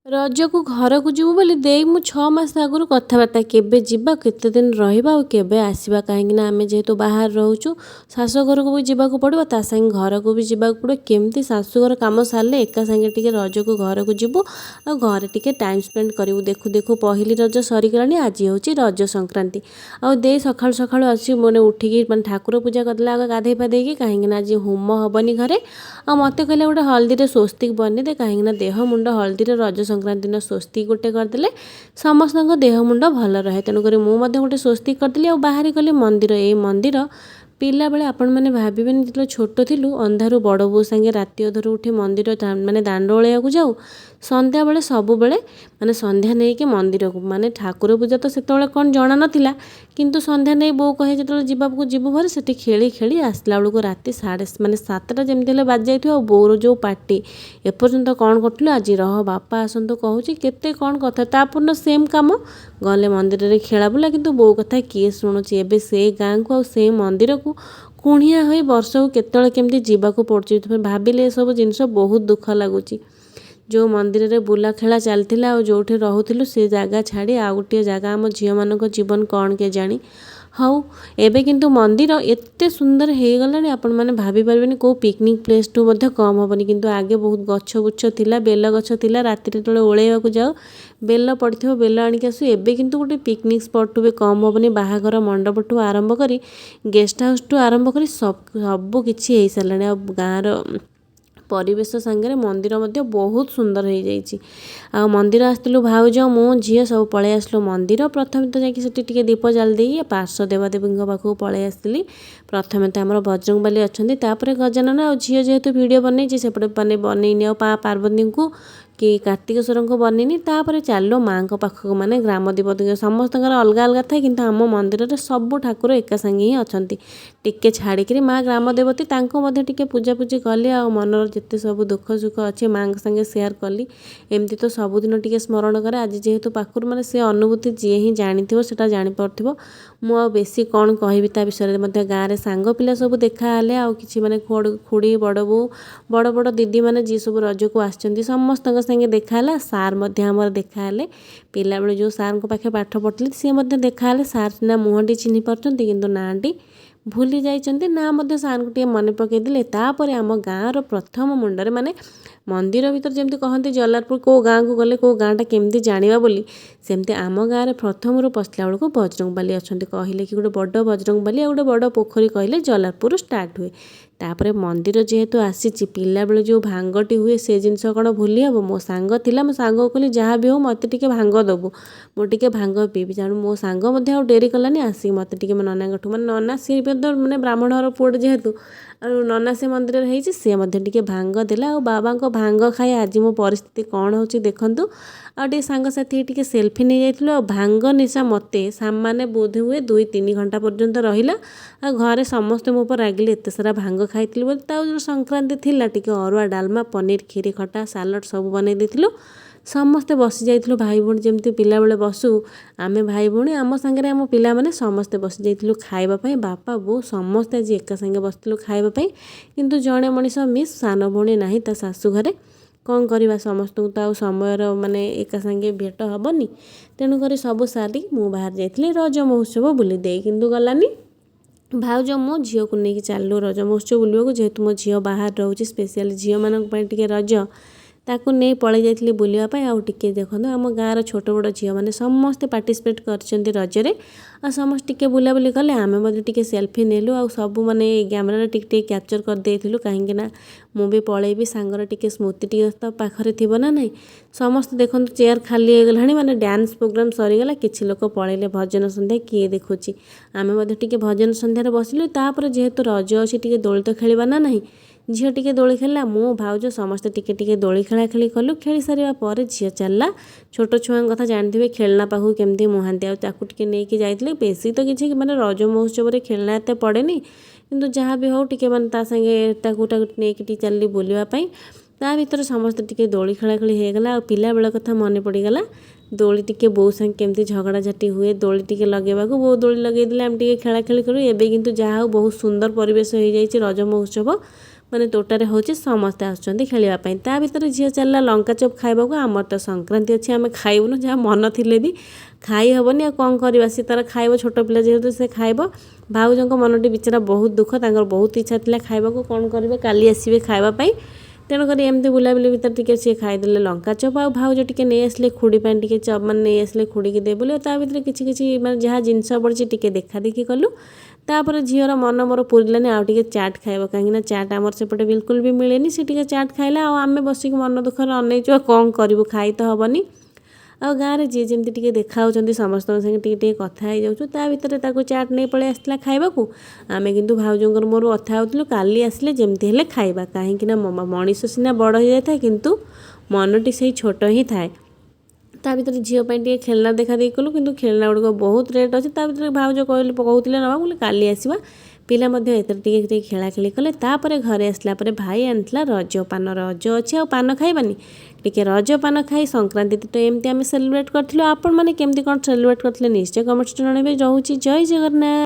ରଜକୁ ଘରକୁ ଯିବୁ ବୋଲି ଦେଇ ମୁଁ 6 ମାସ ଆଗରୁ କଥାବାର୍ତ୍ତା, କେବେ ଯିବା, କେତେ ଦିନ ରହିବା ଆଉ କେବେ ଆସିବା। କାହିଁକିନା ଆମେ ଯେହେତୁ ବାହାରେ ରହୁଛୁ, ଶାଶୁ ଘରକୁ ବି ଯିବାକୁ ପଡ଼ିବ, ତା ସାଙ୍ଗେ ଘରକୁ ବି ଯିବାକୁ ପଡ଼ିବ। କେମିତି ଶାଶୁଘର କାମ ସାରିଲେ ଏକା ସାଙ୍ଗେ ଟିକେ ରଜକୁ ଘରକୁ ଯିବୁ ଆଉ ଘରେ ଟିକେ ଟାଇମ୍ ସ୍ପେଣ୍ଡ କରିବୁ। ଦେଖୁ ଦେଖୁ ପହିଲି ରଜ ସରିଗଲାଣି, ଆଜି ହେଉଛି ରଜ ସଂକ୍ରାନ୍ତି। ଆଉ ଦେଇ ସକାଳୁ ସକାଳୁ ଆସି ମାନେ ଉଠିକି ମାନେ ଠାକୁର ପୂଜା କରିଦେଲା ଆଗ ଗାଧେଇ ପାଧେଇକି, କାହିଁକିନା ଆଜି ହୋମ ହେବନି ଘରେ। ଆଉ ମୋତେ କହିଲା ଗୋଟେ ହଳଦୀରେ ସ୍ୱସ୍ତିକ ବନେଇଦେ, କାହିଁକିନା ଦେହ ମୁଣ୍ଡ ହଳଦୀରେ ରଜ ସଂକ୍ରାନ୍ତି ଦିନ ସ୍ୱସ୍ତିକ ଗୋଟେ କରିଦେଲେ ସମସ୍ତଙ୍କ ଦେହ ମୁଣ୍ଡ ଭଲ ରହେ। ତେଣୁକରି ମୁଁ ମଧ୍ୟ ଗୋଟେ ସ୍ୱସ୍ତିକ କରିଦେଲି ଆଉ ବାହାରି ଗଲି ମନ୍ଦିର। ଏଇ ମନ୍ଦିର ପିଲାବେଳେ ଆପଣମାନେ ଭାବିବେନି, ଯେତେବେଳେ ଛୋଟ ଥିଲୁ ଅନ୍ଧାରୁ ବଡ଼ ବୋଉ ସାଙ୍ଗେ ରାତି ଅଧରୁ ଉଠି ମନ୍ଦିର ମାନେ ଦାଣ୍ଡ ଓଳେଇବାକୁ ଯାଉ। ସନ୍ଧ୍ୟାବେଳେ ସବୁବେଳେ ମାନେ ସନ୍ଧ୍ୟା ନେଇକି ମନ୍ଦିରକୁ, ମାନେ ଠାକୁର ପୂଜା ତ ସେତେବେଳେ କ'ଣ ଜଣା ନଥିଲା, କିନ୍ତୁ ସନ୍ଧ୍ୟା ନେଇ ବୋଉ କହେ ଯେତେବେଳେ ଯିବାକୁ ଯିବୁ ଭାରି, ସେଠି ଖେଳି ଖେଳି ଆସିଲା ବେଳକୁ ରାତି ସାଢ଼େ ମାନେ 7ଟା ଯେମିତି ହେଲେ ବାଜିଯାଇଥିବ। ଆଉ ବୋଉର ଯେଉଁ ପାଟି, ଏପର୍ଯ୍ୟନ୍ତ କ'ଣ କରୁଥିଲୁ, ଆଜି ରହ ବାପା ଆସନ୍ତୁ କହୁଛି, କେତେ କ'ଣ କଥା। ତାପରଦିନ ସେମ୍ କାମ, ଗଲେ ମନ୍ଦିରରେ ଖେଳା ବୁଲା, କିନ୍ତୁ ବୋଉ କଥା କିଏ ଶୁଣୁଛି। ଏବେ ସେ ଗାଁକୁ ଆଉ ସେ ମନ୍ଦିରକୁ କୁଣିଆ ହୋଇ ବର୍ଷକୁ କେତେବେଳେ କେମିତି ଯିବାକୁ ପଡ଼ୁଛି। ଭାବିଲେ ଏସବୁ ଜିନିଷ ବହୁତ ଦୁଃଖ ଲାଗୁଛି। ଯେଉଁ ମନ୍ଦିରରେ ବୁଲା ଖେଳା ଚାଲିଥିଲା ଆଉ ଯେଉଁଠି ରହୁଥିଲୁ ସେ ଜାଗା ଛାଡ଼ି ଆଉ ଗୋଟିଏ ଜାଗା, ଆମ ଝିଅମାନଙ୍କ ଜୀବନ କ'ଣ କେଜାଣି। ହଉ, ଏବେ କିନ୍ତୁ ମନ୍ଦିର ଏତେ ସୁନ୍ଦର ହେଇଗଲାଣି ଆପଣମାନେ ଭାବିପାରିବେନି, କେଉଁ ପିକନିକ୍ ପ୍ଲେସ୍ଠୁ ମଧ୍ୟ କମ୍ ହେବନି। କିନ୍ତୁ ଆଗେ ବହୁତ ଗଛ ବୁଛ ଥିଲା, ବେଲ ଗଛ ଥିଲା, ରାତିରେ ଯେତେବେଳେ ଓଳେଇବାକୁ ଯାଉ ବେଲ ପଡ଼ିଥିବ, ବେଲ ଆଣିକି ଆସୁ। ଏବେ କିନ୍ତୁ ଗୋଟେ ପିକନିକ୍ ସ୍ପଟ୍ଠୁ ବି କମ୍ ହେବନି। ବାହାଘର ମଣ୍ଡପଠୁ ଆରମ୍ଭ କରି ଗେଷ୍ଟ ହାଉସ୍ଠୁ ଆରମ୍ଭ କରି ସବୁ କିଛି ହେଇସାରିଲାଣି। ଆଉ ଗାଁର ପରିବେଶ ସାଙ୍ଗରେ ମନ୍ଦିର ମଧ୍ୟ ବହୁତ ସୁନ୍ଦର ହେଇଯାଇଛି। ଆଉ ମନ୍ଦିର ଆସିଥିଲୁ, ଭାଉଜ, ମୁଁ, ଝିଅ ସବୁ ପଳେଇ ଆସିଲୁ ମନ୍ଦିର। ପ୍ରଥମେ ତ ଯାଇକି ସେଠି ଟିକେ ଦୀପ ଜାଳି ଦେଇକି ପାର୍ଶ୍ୱ ଦେବାଦେବୀଙ୍କ ପାଖକୁ ପଳେଇ ଆସିଥିଲି। ପ୍ରଥମେ ତ ଆମର ବଜରଙ୍ଗବାଲି ଅଛନ୍ତି, ତାପରେ ଗଜାନନ। ଆଉ ଝିଅ ଯେହେତୁ ଭିଡ଼ିଓ ବନେଇଛି ସେପଟେ ମାନେ ବନେଇନି ଆଉ ପାର୍ବତୀଙ୍କୁ କି କାର୍ତ୍ତିକେଶ୍ୱରଙ୍କୁ ବନେଇନି। ତାପରେ ଚାଲିଲୁ ମାଆଙ୍କ ପାଖକୁ, ମାନେ ଗ୍ରାମ ଦେବତୀଙ୍କ। ସମସ୍ତଙ୍କର ଅଲଗା ଅଲଗା ଥାଏ, କିନ୍ତୁ ଆମ ମନ୍ଦିରରେ ସବୁ ଠାକୁର ଏକା ସାଙ୍ଗେ ହିଁ ଅଛନ୍ତି। ଟିକେ ଛାଡ଼ିକିରି ମା ଗ୍ରାମ ଦେବତୀ, ତାଙ୍କୁ ମଧ୍ୟ ଟିକେ ପୂଜାପୂଜି କଲି ଆଉ ମନର ଯେତେ ସବୁ ଦୁଃଖ ସୁଖ ଅଛି ମାଆଙ୍କ ସାଙ୍ଗେ ସେୟାର କଲି। ଏମିତି ତ ସବୁଦିନ ଟିକେ ସ୍ମରଣ କରେ, ଆଜି ଯେହେତୁ ପାଖରୁ ମାନେ ସେ ଅନୁଭୂତି ଯିଏ ହିଁ ଜାଣିଥିବ ସେଇଟା ଜାଣିପାରୁଥିବ। ମୁଁ ଆଉ ବେଶୀ କ'ଣ କହିବି ତା ବିଷୟରେ। ମଧ୍ୟ ଗାଁରେ ସାଙ୍ଗ ପିଲା ସବୁ ଦେଖା ହେଲେ, ଆଉ କିଛି ମାନେ ଖୁଡ଼ି, ବଡ଼ ବୋଉ, ବଡ଼ ବଡ଼ ଦିଦିମାନେ ଯିଏ ସବୁ ରଜକୁ ଆସିଛନ୍ତି ସମସ୍ତଙ୍କ ସାଙ୍ଗେ ଦେଖା ହେଲା। ସାର୍ ମଧ୍ୟ ଆମର ଦେଖା ହେଲେ, ପିଲାବେଳେ ଯେଉଁ ସାର୍ଙ୍କ ପାଖେ ପାଠ ପଢ଼ୁଥିଲି ସିଏ ମଧ୍ୟ ଦେଖା ହେଲେ। ସାର୍ ସିନା ମୁହଁଟି ଚିହ୍ନି ପାରୁଛନ୍ତି କିନ୍ତୁ ନାଁଟି ଭୁଲି ଯାଇଛନ୍ତି, ନା ମଧ୍ୟ ସାର୍ଙ୍କୁ ଟିକେ ମନେ ପକାଇଦେଲେ। ତାପରେ ଆମ ଗାଁର ପ୍ରଥମ ମୁଣ୍ଡରେ ମାନେ ମନ୍ଦିର ଭିତରେ ଯେମିତି କହନ୍ତି ଜଲାରପୁର କେଉଁ ଗାଁକୁ ଗଲେ କେଉଁ ଗାଁଟା କେମିତି ଜାଣିବା ବୋଲି, ସେମିତି ଆମ ଗାଁରେ ପ୍ରଥମରୁ ପଶିଲା ବେଳକୁ ବଜରଙ୍ଗବାଲି ଅଛନ୍ତି। କହିଲେ କି ଗୋଟେ ବଡ଼ ବଜରଙ୍ଗବାଲି ଆଉ ଗୋଟେ ବଡ଼ ପୋଖରୀ କହିଲେ ଜଲାରପୁର ଷ୍ଟାର୍ଟ ହୁଏ। ତାପରେ ମନ୍ଦିର ଯେହେତୁ ଆସିଛି, ପିଲାବେଳେ ଯେଉଁ ଭାଙ୍ଗଟି ହୁଏ ସେ ଜିନିଷ କ'ଣ ଭୁଲି ହେବ। ମୋ ସାଙ୍ଗ ଥିଲା, ମୋ ସାଙ୍ଗକୁ କହିଲି ଯାହା ବି ହଉ ମୋତେ ଟିକେ ଭାଙ୍ଗ ଦେବୁ, ମୁଁ ଟିକେ ଭାଙ୍ଗ ପିଇବି। ତେଣୁ ମୋ ସାଙ୍ଗ ମଧ୍ୟ ଆଉ ଡେରି କଲାନି, ଆସିକି ମୋତେ ଟିକେ ମୋ ନନାଙ୍କଠୁ, ମାନେ ନନା ସିଏ ବି ତ ମାନେ ବ୍ରାହ୍ମଣ ଘର ପୁଅଟେ ଯେହେତୁ ଆଉ ନନା ସେ ମନ୍ଦିରରେ ହେଇଛି, ସିଏ ମଧ୍ୟ ଟିକେ ଭାଙ୍ଗ ଦେଲା। ଆଉ ବାବାଙ୍କ ଭାଙ୍ଗ ଖାଇ ଆଜି ମୋ ପରିସ୍ଥିତି କ'ଣ ହେଉଛି ଦେଖନ୍ତୁ। ଆଉ ଟିକେ ସାଙ୍ଗସାଥି ଟିକେ ସେଲ୍ଫି ନେଇଯାଇଥିଲୁ। ଆଉ ଭାଙ୍ଗ ନିଶା ମୋତେ ସାମାନ୍ୟ ବୋଧ ହୁଏ 2-3 ଘଣ୍ଟା ପର୍ଯ୍ୟନ୍ତ ରହିଲା। ଆଉ ଘରେ ସମସ୍ତେ ମୋ ଉପରେ ରାଗିଲେ ଏତେ ସାରା ଭାଙ୍ଗ ଖାଇଥିଲି ବୋଲି। ତା ଯେଉଁ ସଂକ୍ରାନ୍ତି ଥିଲା ଟିକେ ଅରୁଆ ଡାଲମା, ପନିର, କ୍ଷୀରି, ଖଟା, ସାଲଡ଼ ସବୁ ବନେଇ ଦେଇଥିଲୁ। ସମସ୍ତେ ବସି ଯାଇଥିଲୁ ଭାଇ ଭଉଣୀ, ଯେମିତି ପିଲାବେଳେ ବସୁ ଆମେ ଭାଇ ଭଉଣୀ, ଆମ ସାଙ୍ଗରେ ଆମ ପିଲାମାନେ ସମସ୍ତେ ବସି ଯାଇଥିଲୁ ଖାଇବା ପାଇଁ। ବାପା ବୋଉ ସମସ୍ତେ ଆଜି ଏକା ସାଙ୍ଗେ ବସିଥିଲୁ ଖାଇବା ପାଇଁ, କିନ୍ତୁ ଜଣେ ମଣିଷ ମିସ୍, ସାନ ଭଉଣୀ ନାହିଁ ତା ଶାଶୁ ଘରେ। କ'ଣ କରିବା, ସମସ୍ତଙ୍କୁ ତ ଆଉ ସମୟର ମାନେ ଏକା ସାଙ୍ଗେ ଭେଟ ହେବନି। ତେଣୁକରି ସବୁ ସାରି ମୁଁ ବାହାରି ଯାଇଥିଲି ରଜ ମହୋତ୍ସବ ବୁଲି ଦେଇ, କିନ୍ତୁ ଗଲାନି। ଭାଉଜ ମୋ ଝିଅକୁ ନେଇକି ଚାଲିଲୁ ରଜ ମହୋତ୍ସବ ବୁଲିବାକୁ। ଯେହେତୁ ମୋ ଝିଅ ବାହାରେ ରହୁଛି, ସ୍ପେଶିଆଲି ଝିଅମାନଙ୍କ ପାଇଁ ଟିକେ ରଜ, ତାକୁ ନେଇ ପଳେଇ ଯାଇଥିଲି ବୁଲିବା ପାଇଁ। ଆଉ ଟିକେ ଦେଖନ୍ତୁ ଆମ ଗାଁର ଛୋଟ ବଡ଼ ଝିଅମାନେ ସମସ୍ତେ ପାର୍ଟିସିପେଟ୍ କରିଛନ୍ତି ରଜରେ। ଆଉ ସମସ୍ତେ ଟିକେ ବୁଲାବୁଲି କଲେ, ଆମେ ମଧ୍ୟ ଟିକେ ସେଲ୍ଫି ନେଲୁ ଆଉ ସବୁ ମାନେ କ୍ୟାମେରାରେ ଟିକେ ଟିକେ କ୍ୟାପଚର୍ କରିଦେଇଥିଲୁ, କାହିଁକିନା ମୁଁ ବି ପଳେଇବି, ସାଙ୍ଗର ଟିକେ ସ୍ମୃତି ଟିକେ ତ ପାଖରେ ଥିବ ନା ନାହିଁ। ସମସ୍ତେ ଦେଖନ୍ତୁ ଚେୟାର ଖାଲି ହେଇଗଲାଣି, ମାନେ ଡ୍ୟାନ୍ସ ପ୍ରୋଗ୍ରାମ୍ ସରିଗଲା, କିଛି ଲୋକ ପଳେଇଲେ। ଭଜନ ସନ୍ଧ୍ୟା କିଏ ଦେଖୁଛି, ଆମେ ମଧ୍ୟ ଟିକେ ଭଜନ ସନ୍ଧ୍ୟାରେ ବସିଲୁ। ତାପରେ ଯେହେତୁ ରଜ ଅଛି ଟିକେ ଦୋଳି ତ ଖେଳିବା ନା ନାହିଁ, ଝିଅ ଟିକେ ଦୋଳି ଖେଳିଲା, ମୁଁ ଭାଉଜ ସମସ୍ତେ ଟିକେ ଟିକେ ଦୋଳି ଖେଳା ଖେଳି କଲୁ। ଖେଳି ସାରିବା ପରେ ଝିଅ ଚାଲିଲା, ଛୋଟ ଛୁଆଙ୍କ କଥା ଜାଣିଥିବେ, ଖେଳନା ପାଖକୁ କେମିତି ମୁହାନ୍ତି, ଆଉ ତାକୁ ଟିକେ ନେଇକି ଯାଇଥିଲି। ବେଶୀ ତ କିଛି ମାନେ ରଜ ମହୋତ୍ସବରେ ଖେଳନା ଏତେ ପଡ଼େନି, କିନ୍ତୁ ଯାହା ବି ହଉ ଟିକେ ମାନେ ତା ସାଙ୍ଗେ ତାକୁ ନେଇକି ଟିକେ ଚାଲିଲି ବୁଲିବା ପାଇଁ। ତା ଭିତରେ ସମସ୍ତେ ଟିକେ ଦୋଳି ଖେଳାଖେଳି ହେଇଗଲା। ଆଉ ପିଲାବେଳ କଥା ମନେ ପଡ଼ିଗଲା, ଦୋଳି ଟିକେ ବୋଉ ସାଙ୍ଗେ କେମିତି ଝଗଡ଼ାଝାଟି ହୁଏ ଦୋଳି ଟିକେ ଲଗେଇବାକୁ, ବୋଉ ଦୋଳି ଲଗେଇଦେଲେ ଆମେ ଟିକେ ଖେଳାଖେଳି କରୁ। ଏବେ କିନ୍ତୁ ଯାହା ହଉ ବହୁତ ସୁନ୍ଦର ପରିବେଶ ହେଇଯାଇଛି ରଜ ମହୋତ୍ସବ, ମାନେ ତୋଟାରେ ହେଉଛି, ସମସ୍ତେ ଆସୁଛନ୍ତି ଖେଳିବା ପାଇଁ। ତା ଭିତରେ ଝିଅ ଚାଲିଲା ଲଙ୍କା ଚପ୍ ଖାଇବାକୁ। ଆମର ତ ସଂକ୍ରାନ୍ତି ଅଛି, ଆମେ ଖାଇବୁନୁ। ଯାହା ମନ ଥିଲେ ବି ଖାଇ ହେବନି, ଆଉ କ'ଣ କରିବା? ସେ ତାର ଖାଇବ, ଛୋଟ ପିଲା ଯେହେତୁ ସେ ଖାଇବ। ଭାଉଜଙ୍କ ମନଟି ବିଚାରା ବହୁତ ଦୁଃଖ, ତାଙ୍କର ବହୁତ ଇଚ୍ଛା ଥିଲା ଖାଇବାକୁ। କ'ଣ କରିବେ, କାଲି ଆସିବେ ଖାଇବା ପାଇଁ। ତେଣୁକରି ଏମିତି ବୁଲାବୁଲି ଭିତରେ ଟିକେ ସିଏ ଖାଇଦେଲେ ଲଙ୍କା ଚପ୍, ଆଉ ଭାଉଜ ଟିକେ ନେଇ ଆସିଲେ ଖୁଡ଼ି ପାଇଁ ଟିକେ ଚପ୍, ମାନେ ନେଇ ଆସିଲେ ଖୁଡ଼ିକି ଦେବେ ବୋଲି। ଆଉ ତା ଭିତରେ କିଛି କିଛି ମାନେ ଯାହା ଜିନିଷ ପଡ଼ିଛି ଟିକେ ଦେଖାଦେଖି କଲୁ। ତାପରେ ଝିଅର ମନ ମୋର ପୁରିଲାନି, ଆଉ ଟିକେ ଚାଟ୍ ଖାଇବ, କାହିଁକିନା ଚାଟ୍ ଆମର ସେପଟେ ବିଲକୁଲ ବି ମିଳେନି। ସେ ଟିକେ ଚାଟ୍ ଖାଇଲା, ଆଉ ଆମେ ବସିକି ମନ ଦୁଃଖରେ ଅନେଇଛୁ। ଆଉ କ'ଣ କରିବୁ, ଖାଇ ତ ହେବନି। ଆଉ ଗାଁରେ ଯିଏ ଯେମିତି ଟିକେ ଦେଖା ହେଉଛନ୍ତି, ସମସ୍ତଙ୍କ ସାଙ୍ଗେ ଟିକେ ଟିକେ କଥା ହେଇଯାଉଛୁ। ତା ଭିତରେ ତାକୁ ଚାଟ୍ ନେଇ ପଳେଇ ଆସିଥିଲା ଖାଇବାକୁ। ଆମେ କିନ୍ତୁ ଭାଉଜଙ୍କର ମୋର କଥା ହେଉଥିଲୁ, କାଲି ଆସିଲେ ଯେମିତି ହେଲେ ଖାଇବା, କାହିଁକିନା ମଣିଷ ସିନା ବଡ଼ ହେଇଯାଇଥାଏ, କିନ୍ତୁ ମନଟି ସେଇ ଛୋଟ ହିଁ ଥାଏ। ତା ଭିତରେ ଝିଅ ପାଇଁ ଟିକେ ଖେଳନା ଦେଖାଦେଖି କଲୁ, କିନ୍ତୁ ଖେଳନା ଗୁଡ଼ିକ ବହୁତ ରେଟ୍ ଅଛି। ତା ଭିତରେ ଭାଉଜ କହିଲେ, କହୁଥିଲେ ନେବା ବୋଲି, କାଲି ଆସିବା। ପିଲା ମଧ୍ୟ ଏଥିରେ ଟିକେ ଟିକେ ଖେଳାଖେଳି କଲେ। ତାପରେ ଘରେ ଆସିଲା ପରେ ଭାଇ ଆଣିଥିଲା ରଜ ପାନ। ରଜ ଅଛି ଆଉ ପାନ ଖାଇବାନି? ଟିକେ ରଜ ପାନ ଖାଇ ସଂକ୍ରାନ୍ତି ତ ଏମିତି ଆମେ ସେଲିବ୍ରେଟ୍ କରିଥିଲୁ। ଆପଣମାନେ କେମିତି କ'ଣ ସେଲିବ୍ରେଟ୍ କରିଥିଲେ, ନିଶ୍ଚୟ କମେଣ୍ଟରେ ଜଣାଇବେ। ରହୁଛି, ଜୟ ଜଗନ୍ନାଥ।